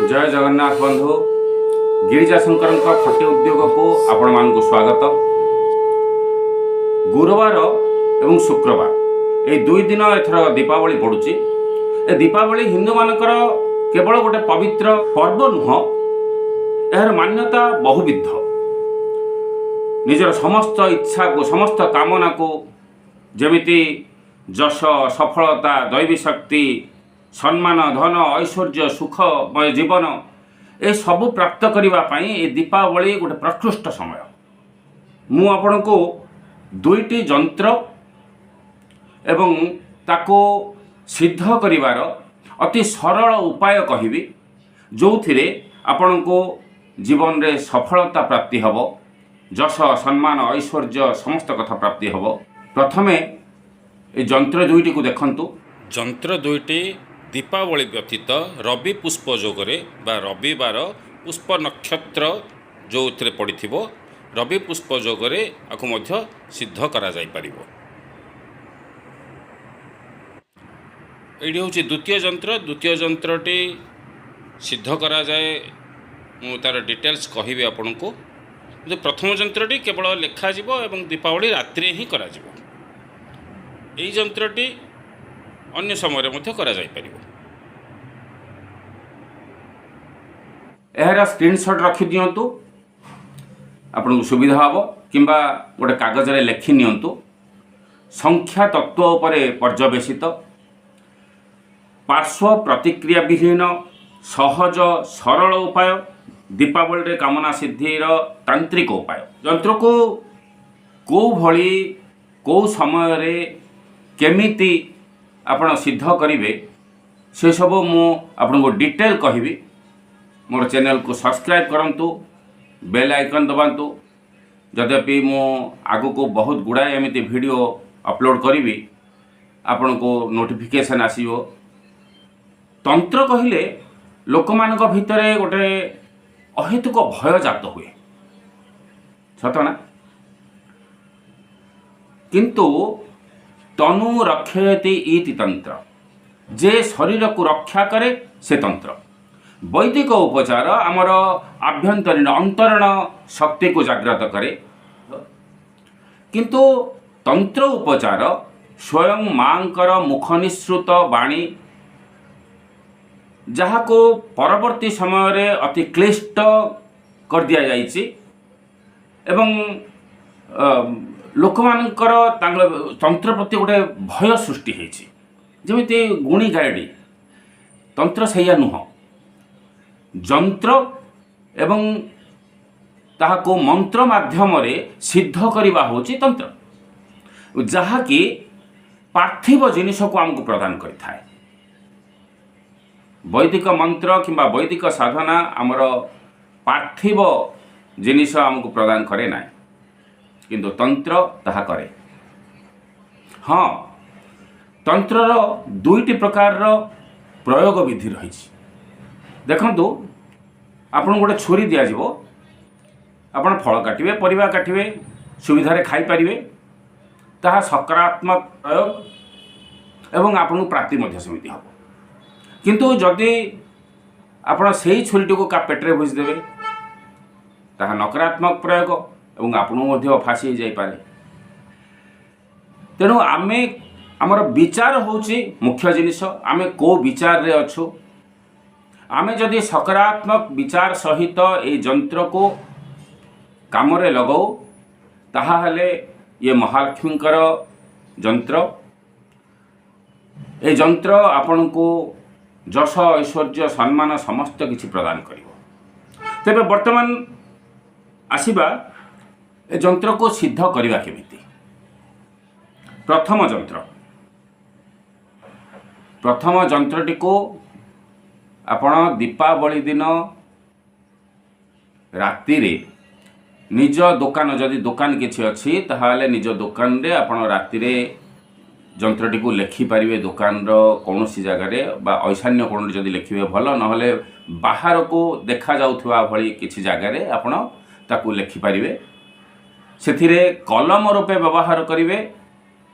ଜୟ ଜଗନ୍ନାଥ ବନ୍ଧୁ। ଗିରିଜା ଶଙ୍କରଙ୍କ ଖଟି ଉଦ୍ୟୋଗକୁ ଆପଣମାନଙ୍କୁ ସ୍ୱାଗତ। ଗୁରୁବାର ଏବଂ ଶୁକ୍ରବାର, ଏଇ 2 ଦିନ ଏଥର ଦୀପାବଳି ପଡ଼ୁଛି। ଏ ଦୀପାବଳି ହିନ୍ଦୁମାନଙ୍କର କେବଳ ଗୋଟେ ପବିତ୍ର ପର୍ବ ନୁହଁ, ଏହାର ମାନ୍ୟତା ବହୁବିଧ। ନିଜର ସମସ୍ତ ଇଚ୍ଛାକୁ, ସମସ୍ତ କାମନାକୁ, ଯେମିତି ଯଶ, ସଫଳତା, ଦୈବୀ ଶକ୍ତି, ସମ୍ମାନ, ଧନ, ଐଶ୍ୱର୍ଯ୍ୟ, ସୁଖମୟ ଜୀବନ, ଏସବୁ ପ୍ରାପ୍ତ କରିବା ପାଇଁ ଏ ଦୀପାବଳି ଗୋଟେ ପ୍ରକୃଷ୍ଟ ସମୟ। ମୁଁ ଆପଣଙ୍କୁ ଦୁଇଟି ଯନ୍ତ୍ର ଏବଂ ତାକୁ ସିଦ୍ଧ କରିବାର ଅତି ସରଳ ଉପାୟ କହିବି, ଯେଉଁଥିରେ ଆପଣଙ୍କୁ ଜୀବନରେ ସଫଳତା ପ୍ରାପ୍ତି ହେବ, ଯଶ, ସମ୍ମାନ, ଐଶ୍ୱର୍ଯ୍ୟ ସମସ୍ତ କଥା ପ୍ରାପ୍ତି ହେବ। ପ୍ରଥମେ ଏ ଯନ୍ତ୍ର ଦୁଇଟିକୁ ଦେଖନ୍ତୁ। ଯନ୍ତ୍ର ଦୁଇଟି ଦୀପାବଳି ବ୍ୟତୀତ ରବି ପୁଷ୍ପ ଯୋଗରେ ବା ରବିବାର ପୁଷ୍ପ ନକ୍ଷତ୍ର ଯେଉଁଥିରେ ପଡ଼ିଥିବ, ରବି ପୁଷ୍ପ ଯୋଗରେ ଆକୁ ମଧ୍ୟ ସିଦ୍ଧ କରାଯାଇପାରିବ। ଏଇଠି ହେଉଛି ଦ୍ୱିତୀୟ ଯନ୍ତ୍ର। ଦ୍ୱିତୀୟ ଯନ୍ତ୍ରଟି ସିଦ୍ଧ କରାଯାଏ, ମୁଁ ତା'ର ଡିଟେଲ୍ସ କହିବି ଆପଣଙ୍କୁ। କିନ୍ତୁ ପ୍ରଥମ ଯନ୍ତ୍ରଟି କେବଳ ଲେଖାଯିବ ଏବଂ ଦୀପାବଳି ରାତିରେ ହିଁ କରାଯିବ। ଏଇ ଯନ୍ତ୍ରଟି ଅନ୍ୟ ସମୟରେ ମଧ୍ୟ କରାଯାଇପାରିବ। ଏହାର ସ୍କ୍ରିନସଟ୍ ରଖିଦିଅନ୍ତୁ, ଆପଣଙ୍କୁ ସୁବିଧା ହେବ, କିମ୍ବା ଗୋଟେ କାଗଜରେ ଲେଖି ନିଅନ୍ତୁ। ସଂଖ୍ୟା ତତ୍ତ୍ୱ ଉପରେ ପର୍ଯ୍ୟବେସିତ, ପାର୍ଶ୍ୱ ପ୍ରତିକ୍ରିୟା ବିହୀନ, ସହଜ ସରଳ ଉପାୟ, ଦୀପାବଳିରେ କାମନା ସିଦ୍ଧିର ତାନ୍ତ୍ରିକ ଉପାୟ। ଯନ୍ତ୍ରକୁ କେଉଁ ଭଳି, କେଉଁ ସମୟରେ, କେମିତି ଆପଣ ସିଦ୍ଧ କରିବେ, ସେସବୁ ମୁଁ ଆପଣଙ୍କୁ ଡିଟେଲ୍ କହିବି। ମୋର ଚ୍ୟାନେଲକୁ ସବସ୍କ୍ରାଇବ୍ କରନ୍ତୁ, ବେଲ୍ ଆଇକନ୍ ଦବାନ୍ତୁ। ଯଦ୍ୟପି ମୁଁ ଆଗକୁ ବହୁତ ଗୁଡ଼ାଏ ଏମିତି ଭିଡ଼ିଓ ଅପଲୋଡ଼ କରିବି, ଆପଣଙ୍କୁ ନୋଟିଫିକେସନ୍ ଆସିବ। ତନ୍ତ୍ର କହିଲେ ଲୋକମାନଙ୍କ ଭିତରେ ଗୋଟେ ଅହେତୁକ ଭୟ ଜାତ ହୁଏ, ସତ ନା? କିନ୍ତୁ ତନୁ ରକ୍ଷୟତି ଇତି ତନ୍ତ୍ର। ଯେ ଶରୀରକୁ ରକ୍ଷା କରେ, ସେ ତନ୍ତ୍ର। ବୈଦିକ ଉପଚାର ଆମର ଆଭ୍ୟନ୍ତରୀଣ ଅନ୍ତରୀଣ ଶକ୍ତିକୁ ଜାଗ୍ରତ କରେ, କିନ୍ତୁ ତନ୍ତ୍ର ଉପଚାର ସ୍ୱୟଂ ମାଙ୍କର ମୁଖ ନିଃସୃତ ବାଣୀ, ଯାହାକୁ ପରବର୍ତ୍ତୀ ସମୟରେ ଅତି କ୍ଲିଷ୍ଟ କରିଦିଆଯାଇଛି ଏବଂ ଲୋକମାନଙ୍କର ତାଙ୍କ ତନ୍ତ୍ର ପ୍ରତି ଗୋଟେ ଭୟ ସୃଷ୍ଟି ହେଇଛି, ଯେମିତି ଗୁଣି ଗାରେଡ଼ି। ତନ୍ତ୍ର ସେଇଆ ନୁହଁ। ଯନ୍ତ୍ର ଏବଂ ତାହାକୁ ମନ୍ତ୍ର ମାଧ୍ୟମରେ ସିଦ୍ଧ କରିବା ହେଉଛି ତନ୍ତ୍ର, ଯାହାକି ପାର୍ଥିବ ଜିନିଷକୁ ଆମକୁ ପ୍ରଦାନ କରିଥାଏ। ବୈଦିକ ମନ୍ତ୍ର କିମ୍ବା ବୈଦିକ ସାଧନା ଆମର ପାର୍ଥିବ ଜିନିଷ ଆମକୁ ପ୍ରଦାନ କରେ ନାହିଁ, କିନ୍ତୁ ତନ୍ତ୍ର ତାହା କରେ। ହଁ, ତନ୍ତ୍ରର ଦୁଇଟି ପ୍ରକାରର ପ୍ରୟୋଗ ବିଧି ରହିଛି। ଦେଖନ୍ତୁ, ଆପଣଙ୍କୁ ଗୋଟେ ଛୁରୀ ଦିଆଯିବ, ଆପଣ ଫଳ କାଟିବେ, ପରିବା କାଟିବେ, ସୁବିଧାରେ ଖାଇପାରିବେ। ତାହା ସକାରାତ୍ମକ ପ୍ରୟୋଗ ଏବଂ ଆପଣଙ୍କୁ ପ୍ରାପ୍ତି ମଧ୍ୟ ସେମିତି ହେବ। କିନ୍ତୁ ଯଦି ଆପଣ ସେଇ ଛୁରୀଟିକୁ କା ପେଟରେ ଭୁସିଦେବେ, ତାହା ନକାରାତ୍ମକ ପ୍ରୟୋଗ ଏବଂ ଆପଣଙ୍କୁ ମଧ୍ୟ ଫାଶୀ ହେଇଯାଇପାରେ। ତେଣୁ ଆମେ ଆମର ବିଚାର ହେଉଛି ମୁଖ୍ୟ ଜିନିଷ। ଆମେ କେଉଁ ବିଚାରରେ ଅଛୁ? ଆମେ ଯଦି ସକାରାତ୍ମକ ବିଚାର ସହିତ ଏଇ ଯନ୍ତ୍ରକୁ କାମରେ ଲଗାଉ, ତାହାହେଲେ ଇଏ ମହାଲକ୍ଷ୍ମୀଙ୍କର ଯନ୍ତ୍ର। ଏ ଯନ୍ତ୍ର ଆପଣଙ୍କୁ ଯଶ, ଐଶ୍ୱର୍ଯ୍ୟ, ସମ୍ମାନ ସମସ୍ତ କିଛି ପ୍ରଦାନ କରିବ। ତେବେ ବର୍ତ୍ତମାନ ଆସିବା, ଏ ଯନ୍ତ୍ରକୁ ସିଦ୍ଧ କରିବା କେମିତି? ପ୍ରଥମ ଯନ୍ତ୍ର, ପ୍ରଥମ ଯନ୍ତ୍ରଟିକୁ ଆପଣ ଦୀପାବଳି ଦିନ ରାତିରେ ନିଜ ଦୋକାନ, ଯଦି ଦୋକାନ କିଛି ଅଛି, ତାହେଲେ ନିଜ ଦୋକାନରେ ଆପଣ ରାତିରେ ଯନ୍ତ୍ରଟିକୁ ଲେଖିପାରିବେ। ଦୋକାନର କୌଣସି ଜାଗାରେ ବା ଐଶାନ୍ୟ କୋଣରେ ଯଦି ଲେଖିବେ ଭଲ, ନହେଲେ ବାହାରକୁ ଦେଖାଯାଉଥିବା ଭଳି କିଛି ଜାଗାରେ ଆପଣ ତାକୁ ଲେଖିପାରିବେ। ସେଥିରେ କଲମ ରୂପେ ବ୍ୟବହାର କରିବେ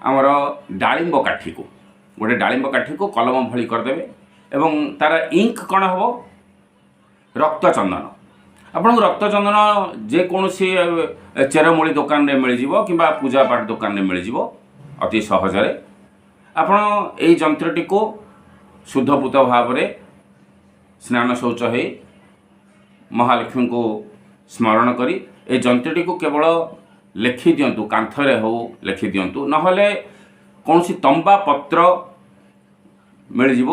ଆମର ଡାଳିମ୍ବ କାଠିକୁ। ଗୋଟେ ଡାଳିମ୍ବ କାଠିକୁ କଲମ ଭଳି କରିଦେବେ ଏବଂ ତା'ର ଇଙ୍କ କ'ଣ ହେବ? ରକ୍ତ ଚନ୍ଦନ। ଆପଣଙ୍କୁ ରକ୍ତ ଚନ୍ଦନ ଯେକୌଣସି ଚେରମୂଳି ଦୋକାନରେ ମିଳିଯିବ କିମ୍ବା ପୂଜା ପାଠ ଦୋକାନରେ ମିଳିଯିବ ଅତି ସହଜରେ। ଆପଣ ଏଇ ଯନ୍ତ୍ରଟିକୁ ଶୁଦ୍ଧପୂତ ଭାବରେ ସ୍ନାନ ଶୌଚ ହେଇ ମହାଲକ୍ଷ୍ମୀଙ୍କୁ ସ୍ମରଣ କରି ଏ ଯନ୍ତ୍ରଟିକୁ କେବଳ ଲେଖିଦିଅନ୍ତୁ, କାନ୍ଥରେ ହେଉ ଲେଖିଦିଅନ୍ତୁ, ନହେଲେ କୌଣସି ତମ୍ବା ପତ୍ର ମିଳିଯିବ,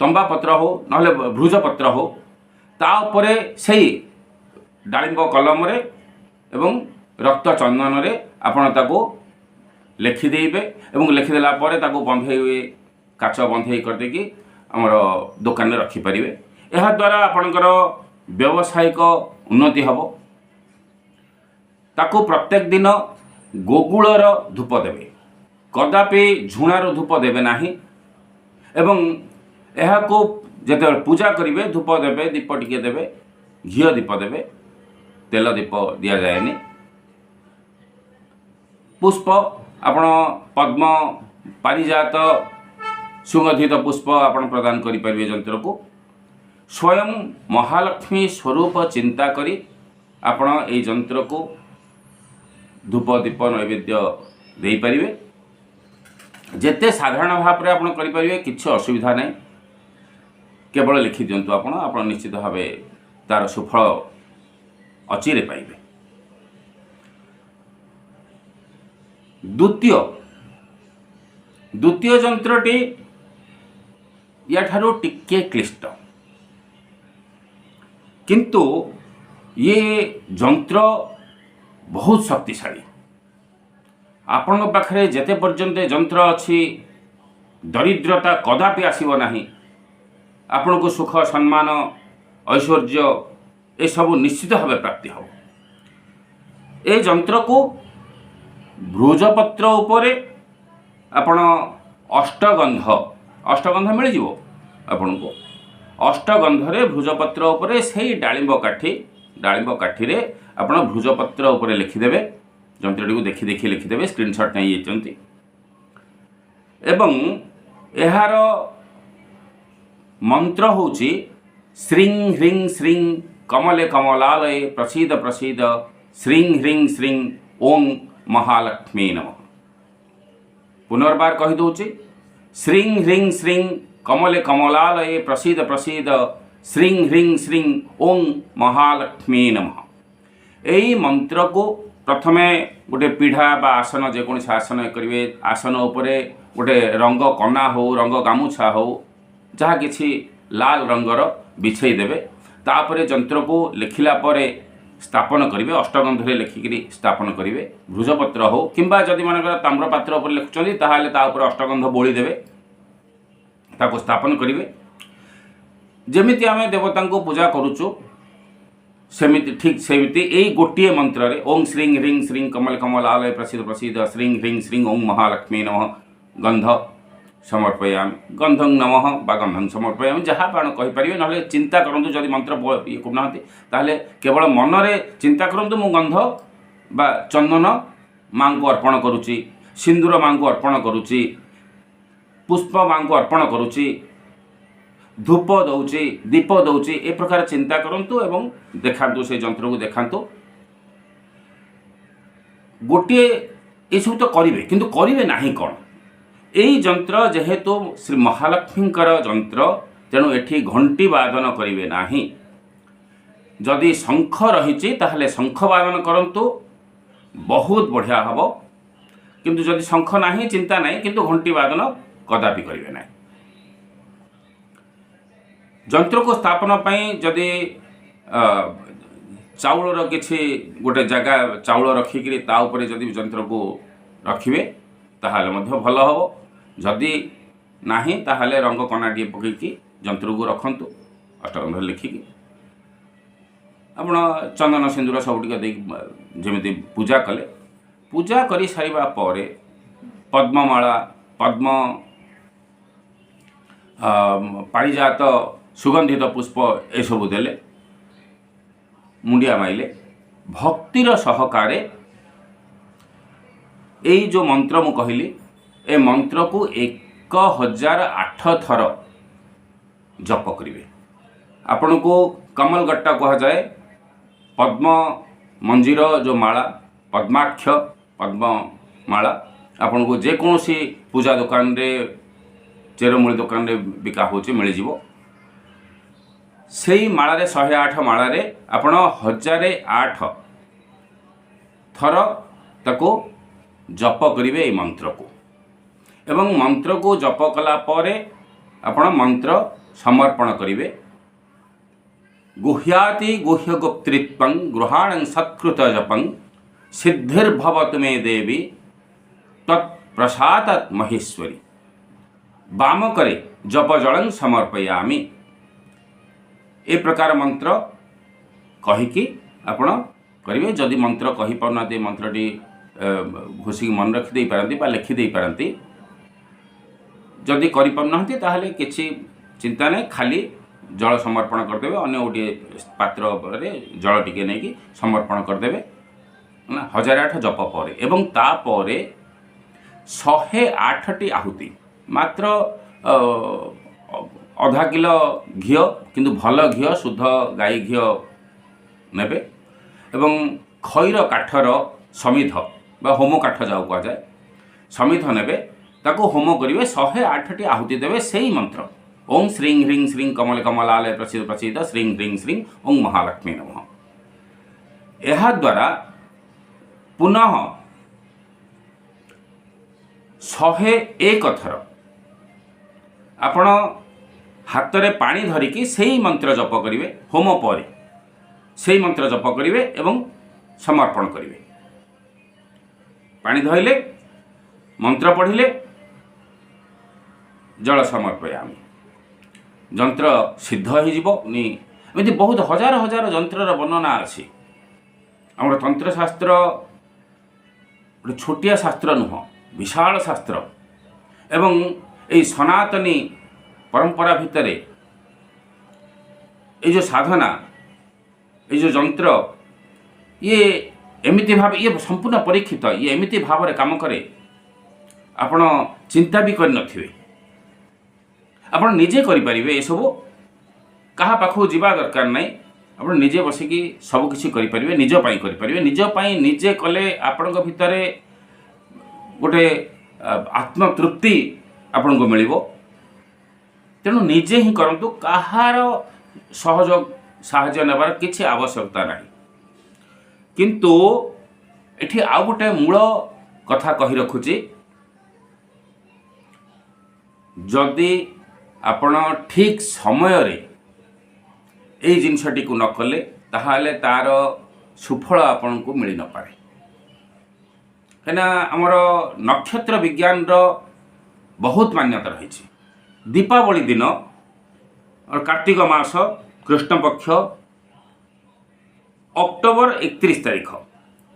ତମ୍ବା ପତ୍ର ହେଉ ନହେଲେ ଭୃଜପତ୍ର ହେଉ, ତା ଉପରେ ସେଇ ଡାଳିମ୍ବ କଲମରେ ଏବଂ ରକ୍ତ ଚନ୍ଦନରେ ଆପଣ ତାକୁ ଲେଖିଦେଇବେ ଏବଂ ଲେଖିଦେଲା ପରେ ତାକୁ ବନ୍ଧେଇ, କାଚ ବନ୍ଧେଇ କରିଦେଇକି ଆମର ଦୋକାନରେ ରଖିପାରିବେ। ଏହାଦ୍ୱାରା ଆପଣଙ୍କର ବ୍ୟବସାୟିକ ଉନ୍ନତି ହେବ। ତାକୁ ପ୍ରତ୍ୟେକ ଦିନ ଗୋଗୁଳର ଧୂପ ଦେବେ, କଦାପି ଝୁଣାର ଧୂପ ଦେବେ ନାହିଁ। ଏବଂ ଏହାକୁ ଯେତେବେଳେ ପୂଜା କରିବେ ଧୂପ ଦେବେ, ଦୀପ ଟିକେ ଦେବେ, ଘିଅ ଦୀପ ଦେବେ, ତେଲ ଦୀପ ଦିଆଯାଏନି। ପୁଷ୍ପ ଆପଣ ପଦ୍ମ, ପାରିଜାତ, ସୁଗନ୍ଧିତ ପୁଷ୍ପ ଆପଣ ପ୍ରଦାନ କରିପାରିବେ ଯନ୍ତ୍ରକୁ। ସ୍ୱୟଂ ମହାଲକ୍ଷ୍ମୀ ସ୍ୱରୂପ ଚିନ୍ତା କରି ଆପଣ ଏଇ ଯନ୍ତ୍ରକୁ ଧୂପ ଦୀପ ନୈବେଦ୍ୟ ଦେଇପାରିବେ। ଯେତେ ସାଧାରଣ ଭାବରେ ଆପଣ କରିପାରିବେ, କିଛି ଅସୁବିଧା ନାହିଁ। କେବଳ ଲେଖିଦିଅନ୍ତୁ ଆପଣ, ଆପଣ ନିଶ୍ଚିତ ଭାବେ ତା'ର ସୁଫଳ ଅଚିରେ ପାଇବେ। ଦ୍ୱିତୀୟ ଯନ୍ତ୍ରଟି ୟାଠାରୁ ଟିକେ କ୍ଲିଷ୍ଟ, କିନ୍ତୁ ଇଏ ଯନ୍ତ୍ର ବହୁତ ଶକ୍ତିଶାଳୀ। ଆପଣଙ୍କ ପାଖରେ ଯେତେ ପର୍ଯ୍ୟନ୍ତ ଯନ୍ତ୍ର ଅଛି ଦରିଦ୍ରତା କଦାପି ଆସିବ ନାହିଁ। ଆପଣଙ୍କୁ ସୁଖ, ସମ୍ମାନ, ଐଶ୍ୱର୍ଯ୍ୟ ଏସବୁ ନିଶ୍ଚିତ ଭାବେ ପ୍ରାପ୍ତି ହେବ। ଏ ଯନ୍ତ୍ରକୁ ଭୃଜପତ୍ର ଉପରେ ଆପଣ ଅଷ୍ଟଗନ୍ଧ, ଅଷ୍ଟଗନ୍ଧ ମିଳିଯିବ ଆପଣଙ୍କୁ। ଅଷ୍ଟଗନ୍ଧରେ ଭୃଜପତ୍ର ଉପରେ ସେଇ ଡାଳିମ୍ବ କାଠି, ଡାଳିମ୍ବ କାଠିରେ ଆପଣ ଭୃଜପତ୍ର ଉପରେ ଲେଖିଦେବେ। ଯନ୍ତ୍ରଟିକୁ ଦେଖି ଦେଖି ଲେଖିଦେବେ, ସ୍କ୍ରିନସଟ୍ ନେଇଯାଇଛନ୍ତି। ଏବଂ ଏହାର ମନ୍ତ୍ର ହେଉଛି ଶ୍ରୀଂ ହ୍ରିଂ ଶ୍ରୀଂ କମଲେ କମଲାଲୟେ ପ୍ରସିଦ ପ୍ରସିଦ ଶ୍ରୀଂ ହ୍ରିଂ ଶ୍ରୀଂ ଓଁ ମହାଲକ୍ଷ୍ମୀ ନମଃ। ପୁନର୍ବାର କହିଦେଉଛି, ଶ୍ରୀଂ ହ୍ରିଂ ଶ୍ରୀଂ କମଲେ କମଲାଲୟେ ପ୍ରସିଦ ପ୍ରସିଦ ଶ୍ରୀଂ ହ୍ରିଂ ଶ୍ରୀଂ ଓଁ ମହାଲକ୍ଷ୍ମୀ ନମଃ। ଏଇ ମନ୍ତ୍ରକୁ ପ୍ରଥମେ ଗୋଟେ ପିଢ଼ା ବା ଆସନ, ଯେକୌଣସି ଆସନ କରିବେ, ଆସନ ଉପରେ ଗୋଟେ ରଙ୍ଗ କନା ହେଉ, ରଙ୍ଗ ଗାମୁଛା ହେଉ, ଯାହା କିଛି ଲାଲ ରଙ୍ଗର ବିଛେଇ ଦେବେ। ତାପରେ ଯନ୍ତ୍ରକୁ ଲେଖିଲା ପରେ ସ୍ଥାପନ କରିବେ, ଅଷ୍ଟଗନ୍ଧରେ ଲେଖିକିରି ସ୍ଥାପନ କରିବେ। ଭୃଜପତ୍ର ହେଉ କିମ୍ବା ଯଦି ମନେକର ତାମ୍ରପାତ୍ର ଉପରେ ଲେଖୁଛନ୍ତି ତାହେଲେ ତା ଉପରେ ଅଷ୍ଟଗନ୍ଧ ବୋଳି ଦେବେ, ତାକୁ ସ୍ଥାପନ କରିବେ। ଯେମିତି ଆମେ ଦେବତାଙ୍କୁ ପୂଜା କରୁଛୁ ସେମିତି ଠିକ୍ ସେମିତି ଏଇ ଗୋଟିଏ ମନ୍ତ୍ରରେ ଓଁ ଶ୍ରୀଂ ହ୍ରିଂ ଶ୍ରୀଂ କମଲ କମଲାଲୟ ପ୍ରସିଦ୍ଧ ପ୍ରସିଦ୍ଧ ଶ୍ରୀଂ ହ୍ରିଂ ଶ୍ରୀଂ ଓଁ ମହାଲକ୍ଷ୍ମୀ ନମଃ ଗନ୍ଧ ସମର୍ପୟାମି, ଗନ୍ଧଂ ନମଃ ବା ଗନ୍ଧଂ ସମର୍ପୟାମି, ଯାହା ଆପଣ କହିପାରିବେ। ନହେଲେ ଚିନ୍ତା କରନ୍ତୁ, ଯଦି ମନ୍ତ୍ର ଇଏ କରୁନାହାନ୍ତି ତାହେଲେ କେବଳ ମନରେ ଚିନ୍ତା କରନ୍ତୁ, ମୁଁ ଗନ୍ଧ ବା ଚନ୍ଦନ ମାଆଙ୍କୁ ଅର୍ପଣ କରୁଛି, ସିନ୍ଦୁର ମାଆଙ୍କୁ ଅର୍ପଣ କରୁଛି, ପୁଷ୍ପ ମାଆଙ୍କୁ ଅର୍ପଣ କରୁଛି, ଧୂପ ଦେଉଛି, ଦୀପ ଦେଉଛି, ଏ ପ୍ରକାର ଚିନ୍ତା କରନ୍ତୁ ଏବଂ ଦେଖାନ୍ତୁ, ସେ ଯନ୍ତ୍ରକୁ ଦେଖାନ୍ତୁ। ଗୋଟିଏ ଏସବୁ ତ କରିବେ, କିନ୍ତୁ କରିବେ ନାହିଁ କ'ଣ? ଏଇ ଯନ୍ତ୍ର ଯେହେତୁ ଶ୍ରୀ ମହାଲକ୍ଷ୍ମୀଙ୍କର ଯନ୍ତ୍ର, ତେଣୁ ଏଠି ଘଣ୍ଟି ବାଦନ କରିବେ ନାହିଁ। ଯଦି ଶଙ୍ଖ ରହିଛି ତାହେଲେ ଶଙ୍ଖ ବାଦନ କରନ୍ତୁ, ବହୁତ ବଢ଼ିଆ ହେବ। କିନ୍ତୁ ଯଦି ଶଙ୍ଖ ନାହିଁ ଚିନ୍ତା ନାହିଁ, କିନ୍ତୁ ଘଣ୍ଟି ବାଦନ କଦାପି କରିବେ ନାହିଁ। ଯନ୍ତ୍ରକୁ ସ୍ଥାପନ ପାଇଁ ଯଦି ଚାଉଳର କିଛି ଗୋଟେ ଜାଗା ଚାଉଳ ରଖିକିରି ତା ଉପରେ ଯଦି ଯନ୍ତ୍ରକୁ ରଖିବେ ତାହେଲେ ମଧ୍ୟ ଭଲ ହେବ। ଯଦି ନାହିଁ ତାହେଲେ ରଙ୍ଗ କନାଟିଏ ପକାଇକି ଯନ୍ତ୍ରକୁ ରଖନ୍ତୁ, ଅଷ୍ଟଗନ୍ଧରେ ଲେଖିକି ଆପଣ ଚନ୍ଦନ ସିନ୍ଦୁର ସବୁ ଟିକେ ଦେଇକି ଯେମିତି ପୂଜା କଲେ, ପୂଜା କରିସାରିବା ପରେ ପଦ୍ମମାଳା, ପଦ୍ମ, ପାରିଜାତ, ସୁଗନ୍ଧିତ ପୁଷ୍ପ ଏସବୁ ଦେଲେ, ମୁଣ୍ଡିଆ ମାଇଲେ, ଭକ୍ତିର ସହକାରେ ଏଇ ଯେଉଁ ମନ୍ତ୍ର ମୁଁ କହିଲି, ଏ ମନ୍ତ୍ରକୁ 1008 ଥର ଜପ କରିବେ। ଆପଣଙ୍କୁ କମଲଗଟ୍ଟା କୁହାଯାଏ, ପଦ୍ମ ମଞ୍ଜିର ଯେଉଁ ମାଳା, ପଦ୍ମାକ୍ଷ ପଦ୍ମମାଳା ଆପଣଙ୍କୁ ଯେକୌଣସି ପୂଜା ଦୋକାନରେ, ଚେରମୂଳି ଦୋକାନରେ ବିକା ହେଉଛି, ମିଳିଯିବ। ସେଇ ମାଳାରେ 108 ମାଳାରେ ଆପଣ 1008 ଥର ତାକୁ ଜପ କରିବେ ଏଇ ମନ୍ତ୍ରକୁ ଏବଂ ମନ୍ତ୍ରକୁ ଜପ କଲା ପରେ ଆପଣ ମନ୍ତ୍ର ସମର୍ପଣ କରିବେ। ଗୁହ୍ୟାତି ଗୁହ୍ୟ ଗୁପ୍ତୃତ୍ୱଂ ଗୃହାଣଂ ସତ୍କୃତ ଜପଂ ସିଦ୍ଧିର୍ଭବତୁ ମେ ଦେବୀ ତତ୍ପ୍ରସାଦାତ୍ ମହେଶ୍ୱରୀ। ବାମକରେ ଜପ ଜଳଂ ସମର୍ପୟାମି। ଏ ପ୍ରକାର ମନ୍ତ୍ର କହିକି ଆପଣ କରିବେ। ଯଦି ମନ୍ତ୍ର କହିପାରୁନାହାନ୍ତି, ମନ୍ତ୍ରଟି ଘୋଷିକି ମନେ ରଖିଦେଇପାରନ୍ତି ବା ଲେଖି ଦେଇପାରନ୍ତି। ଯଦି କରିପାରୁନାହାନ୍ତି, ତାହେଲେ କିଛି ଚିନ୍ତା ନାହିଁ, ଖାଲି ଜଳ ସମର୍ପଣ କରିଦେବେ। ଅନ୍ୟ ଗୋଟିଏ ପାତ୍ରରେ ଜଳ ଟିକେ ନେଇକି ସମର୍ପଣ କରିଦେବେ ନା 1008 ଜପ ପରେ। ଏବଂ ତାପରେ 108ଟି ଆହୁତି, ମାତ୍ର ଅଧା କିଲୋ ଘିଅ, କିନ୍ତୁ ଭଲ ଘିଅ, ଶୁଦ୍ଧ ଗାଈ ଘିଅ ନେବେ ଏବଂ ଖଇର କାଠର ସମିଧ ବା ହୋମ କାଠ ଯାହାକୁ କୁହାଯାଏ, ସମିଧ ନେବେ, ତାକୁ ହୋମ କରିବେ, 108ଟି ଆହୁତି ଦେବେ। ସେଇ ମନ୍ତ୍ର, ଓಂ ଶ୍ରୀଂ ହ୍ରିଂ ଶ୍ରୀଂ କମଲ କମଲାଲୟ ପ୍ରସିଦ୍ଧ ପ୍ରସିଦ୍ଧ ଶ୍ରୀଂ ହ୍ରିଂ ଶ୍ରୀଂ ଓଂ ମହାଲକ୍ଷ୍ମୀ ନମଃ। ଏହାଦ୍ୱାରା ପୁନଃ 101 ଥର ଆପଣ ହାତରେ ପାଣି ଧରିକି ସେଇ ମନ୍ତ୍ର ଜପ କରିବେ। ହୋମ ପରେ ସେଇ ମନ୍ତ୍ର ଜପ କରିବେ ଏବଂ ସମର୍ପଣ କରିବେ। ପାଣି ଧଇଲେ, ମନ୍ତ୍ର ପଢ଼ିଲେ, ଜଳ ସମର୍ପୟାମି, ଯନ୍ତ୍ର ସିଦ୍ଧ ହେଇଯିବ ନି। ଏମିତି ବହୁତ ହଜାର ହଜାର ଯନ୍ତ୍ରର ବର୍ଣ୍ଣନା ଅଛି। ଆମର ତନ୍ତ୍ରଶାସ୍ତ୍ର ଗୋଟେ ଛୋଟିଆ ଶାସ୍ତ୍ର ନୁହଁ, ବିଶାଳ ଶାସ୍ତ୍ର। ଏବଂ ଏଇ ସନାତନୀ ପରମ୍ପରା ଭିତରେ ଏଇ ଯେଉଁ ସାଧନା, ଏଇ ଯେଉଁ ଯନ୍ତ୍ର, ଇଏ ଏମିତି ଭାବେ, ଇଏ ସମ୍ପୂର୍ଣ୍ଣ ପରୀକ୍ଷିତ। ଇଏ ଏମିତି ଭାବରେ କାମ କରେ, ଆପଣ ଚିନ୍ତା ବି କରିନଥିବେ। ଆପଣ ନିଜେ କରିପାରିବେ ଏସବୁ, କାହା ପାଖକୁ ଯିବା ଦରକାର ନାହିଁ। ଆପଣ ନିଜେ ବସିକି ସବୁକିଛି କରିପାରିବେ, ନିଜ ପାଇଁ କରିପାରିବେ। ନିଜ ପାଇଁ ନିଜେ କଲେ ଆପଣଙ୍କ ଭିତରେ ଗୋଟେ ଆତ୍ମତୃପ୍ତି ଆପଣଙ୍କୁ ମିଳିବ। ତେଣୁ ନିଜେ ହିଁ କରନ୍ତୁ, କାହାର ସହଯୋଗ ସାହାଯ୍ୟ ନେବାର କିଛି ଆବଶ୍ୟକତା ନାହିଁ। କିନ୍ତୁ ଏଠି ଆଉ ଗୋଟେ ମୂଳ କଥା କହି ରଖୁଛି। ଯଦି ଆପଣ ଠିକ୍ ସମୟରେ ଏଇ ଜିନିଷଟିକୁ ନ କଲେ, ତାହେଲେ ତା'ର ସୁଫଳ ଆପଣଙ୍କୁ ମିଳିନପାରେ। କାହିଁକିନା ଆମର ନକ୍ଷତ୍ର ବିଜ୍ଞାନର ବହୁତ ମାନ୍ୟତା ରହିଛି। ଦୀପାବଳି ଦିନ, କାର୍ତ୍ତିକ ମାସ କୃଷ୍ଣପକ୍ଷ, ଅକ୍ଟୋବର 31 ତାରିଖ,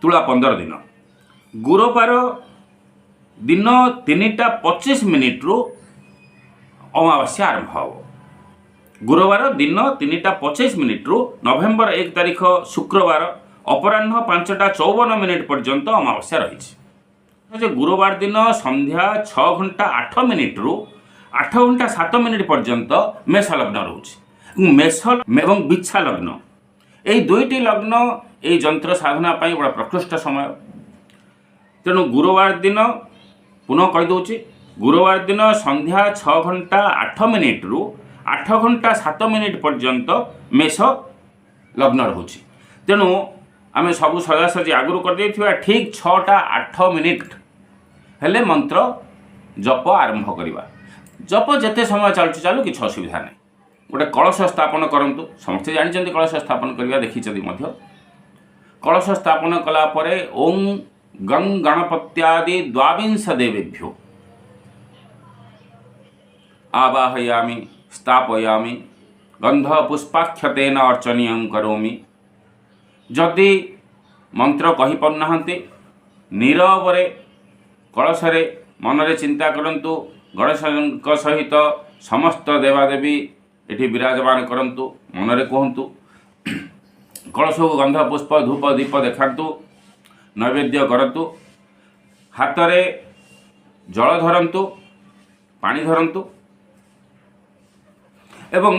ତୁଳା 15 ଦିନ, ଗୁରୁବାର ଦିନ 3ଟା 25 ମିନିଟ୍ରୁ ଅମାବାସ୍ୟା ଆରମ୍ଭ ହେବ। ଗୁରୁବାର ଦିନ 3ଟା 25 ମିନିଟ୍ରୁ ନଭେମ୍ବର 1 ତାରିଖ ଶୁକ୍ରବାର ଅପରାହ୍ନ 5ଟା 54 ମିନିଟ୍ ପର୍ଯ୍ୟନ୍ତ ଅମାବାସ୍ୟା ରହିଛି। ଯେ ଗୁରୁବାର ଦିନ ସନ୍ଧ୍ୟା 6 ଘଣ୍ଟା 8 ମିନିଟ୍ରୁ 8 ଘଣ୍ଟା 7 ମିନିଟ୍ ପର୍ଯ୍ୟନ୍ତ ମେଷ ଲଗ୍ନ ରହୁଛି। ମେଷ ଏବଂ ବିଛା ଲଗ୍ନ, ଏଇ ଦୁଇଟି ଲଗ୍ନ ଏଇ ଯନ୍ତ୍ର ସାଧନା ପାଇଁ ବଡ଼ ପ୍ରକୃଷ୍ଟ ସମୟ। ତେଣୁ ଗୁରୁବାର ଦିନ, ପୁନଃ କହିଦେଉଛି, ଗୁରୁବାର ଦିନ ସନ୍ଧ୍ୟା 6 ଘଣ୍ଟା 8 ମିନିଟ୍ରୁ 8 ଘଣ୍ଟା 7 ମିନିଟ୍ ପର୍ଯ୍ୟନ୍ତ ମେଷ ଲଗ୍ନ ରହୁଛି। ତେଣୁ ଆମେ ସବୁ ସଜାସଜି ଆଗରୁ କରିଦେଇଥିବା। ଠିକ୍ 6ଟା 8 ମିନିଟ୍ ହେଲେ ମନ୍ତ୍ର ଜପ ଆରମ୍ଭ କରିବା। ଜପ ଯେତେ ସମୟ ଚାଲୁଛି ଚାଲୁ, କିଛି ଅସୁବିଧା ନାହିଁ। ଗୋଟେ କଳସ ସ୍ଥାପନ କରନ୍ତୁ। ସମସ୍ତେ ଜାଣିଛନ୍ତି କଳସ ସ୍ଥାପନ କରିବା, ଦେଖିଛନ୍ତି ମଧ୍ୟ। କଳସ ସ୍ଥାପନ କଲା ପରେ ଓಂ ଗଂ ଗଣପତ୍ୟାଦି ଦ୍ୱାବିଂଶ ଦେବେଭ୍ୟୋ ଆବାହୟାମି ସ୍ଥାପୟାମି ଗନ୍ଧ ପୁଷ୍ପାକ୍ଷତେନ ଅର୍ଚ୍ଚନୀୟଂ କରୋମି। ଯଦି ମନ୍ତ୍ର କହିପାରୁନାହାନ୍ତି, ନୀରବରେ କଳସରେ ମନରେ ଚିନ୍ତା କରନ୍ତୁ, ଗଣେଶଙ୍କ ସହିତ ସମସ୍ତ ଦେବାଦେବୀ ଏଠି ବିରାଜମାନ କରନ୍ତୁ, ମନରେ କୁହନ୍ତୁ। କଳସକୁ ଗନ୍ଧ ପୁଷ୍ପ ଧୂପ ଦୀପ ଦେଖାନ୍ତୁ, ନୈବେଦ୍ୟ କରନ୍ତୁ, ହାତରେ ଜଳ ଧରନ୍ତୁ, ପାଣି ଧରନ୍ତୁ ଏବଂ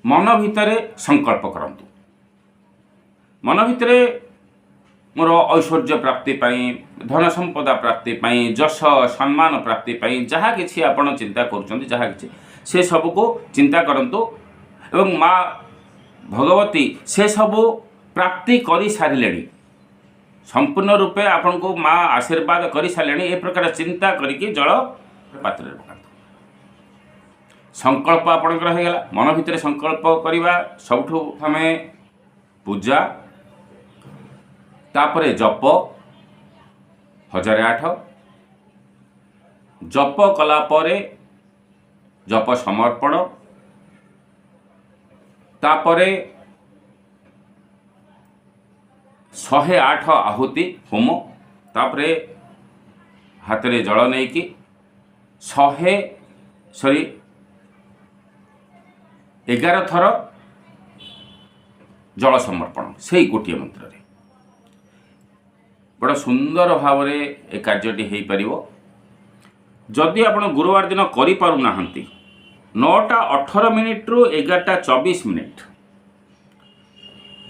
ମନ ଭିତରେ ସଂକଳ୍ପ କରନ୍ତୁ। ମନ ଭିତରେ ମୋର ଐଶ୍ୱର୍ଯ୍ୟ ପ୍ରାପ୍ତି ପାଇଁ, ଧନ ସମ୍ପଦା ପ୍ରାପ୍ତି ପାଇଁ, ଯଶ ସମ୍ମାନ ପ୍ରାପ୍ତି ପାଇଁ ଯାହା କିଛି ଆପଣ ଚିନ୍ତା କରୁଛନ୍ତି, ଯାହା କିଛି ସେ ସବୁକୁ ଚିନ୍ତା କରନ୍ତୁ ଏବଂ ମା ଭଗବତୀ ସେସବୁ ପ୍ରାପ୍ତି କରିସାରିଲେଣି, ସମ୍ପୂର୍ଣ୍ଣ ରୂପେ ଆପଣଙ୍କୁ ମା ଆଶୀର୍ବାଦ କରିସାରିଲେଣି, ଏ ପ୍ରକାର ଚିନ୍ତା କରିକି ଜଳ ପାତ୍ରରେ ପକାନ୍ତୁ। ସଂକଳ୍ପ ଆପଣଙ୍କର ହେଇଗଲା। ମନ ଭିତରେ ସଂକଳ୍ପ କରିବା ସବୁଠୁ ଆମେ ପୂଜା, ତାପରେ ଜପ 1008 ଜପ କଲା ପରେ ଜପ ସମର୍ପଣ, ତାପରେ 108 ଆହୁତି ହୋମ, ତାପରେ ହାତରେ ଜଳ ନେଇକି 11 ଥର ଜଳ ସମର୍ପଣ ସେଇ ଗୋଟିଏ ମନ୍ତ୍ରରେ। ବଡ଼ ସୁନ୍ଦର ଭାବରେ ଏ କାର୍ଯ୍ୟଟି ହେଇପାରିବ। ଯଦି ଆପଣ ଗୁରୁବାର ଦିନ କରିପାରୁନାହାନ୍ତି, 9ଟା 18 ମିନିଟ୍ରୁ 11ଟା 24 ମିନିଟ୍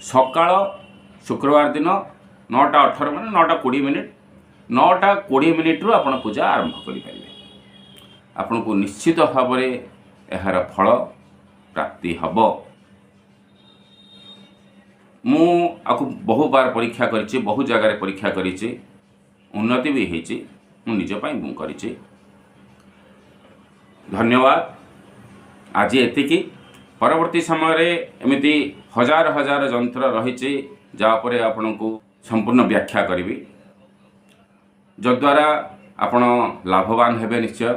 ସକାଳ ଶୁକ୍ରବାର ଦିନ 9ଟା 18 ମାନେ 9ଟା 20 ମିନିଟ୍, 9ଟା 20 ମିନିଟ୍ରୁ ଆପଣ ପୂଜା ଆରମ୍ଭ କରିପାରିବେ। ଆପଣଙ୍କୁ ନିଶ୍ଚିତ ଭାବରେ ଏହାର ଫଳ ପ୍ରାପ୍ତି ହେବ। ମୁଁ ଆକୁ ବହୁବାର ପରୀକ୍ଷା କରିଛି, ବହୁ ଜାଗାରେ ପରୀକ୍ଷା କରିଛି, ଉନ୍ନତି ବି ହେଇଛି। ମୁଁ ନିଜ ପାଇଁ ମୁଁ କରିଛି। ଧନ୍ୟବାଦ। ଆଜି ଏତିକି। ପରବର୍ତ୍ତୀ ସମୟରେ ଏମିତି ହଜାର ହଜାର ଯନ୍ତ୍ର ରହିଛି, ଯାହା ଉପରେ ଆପଣଙ୍କୁ ସମ୍ପୂର୍ଣ୍ଣ ବ୍ୟାଖ୍ୟା କରିବି, ଯଦ୍ୱାରା ଆପଣ ଲାଭବାନ ହେବେ ନିଶ୍ଚୟ।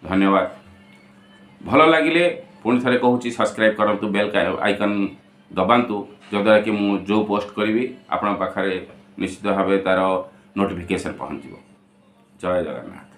ଧନ୍ୟବାଦ। ଭଲ ଲାଗିଲେ ପୁଣି ଥରେ କହୁଛି, ସବସ୍କ୍ରାଇବ୍ କରନ୍ତୁ, ବେଲ୍ ଆଇକନ୍ ଦବାନ୍ତୁ, ଯଦ୍ୱାରା କି ମୁଁ ଯେଉଁ ପୋଷ୍ଟ କରିବି ଆପଣଙ୍କ ପାଖରେ ନିଶ୍ଚିତ ଭାବେ ତା'ର ନୋଟିଫିକେସନ୍ ପହଞ୍ଚିବ। ଜୟ ଜଗନ୍ନାଥ।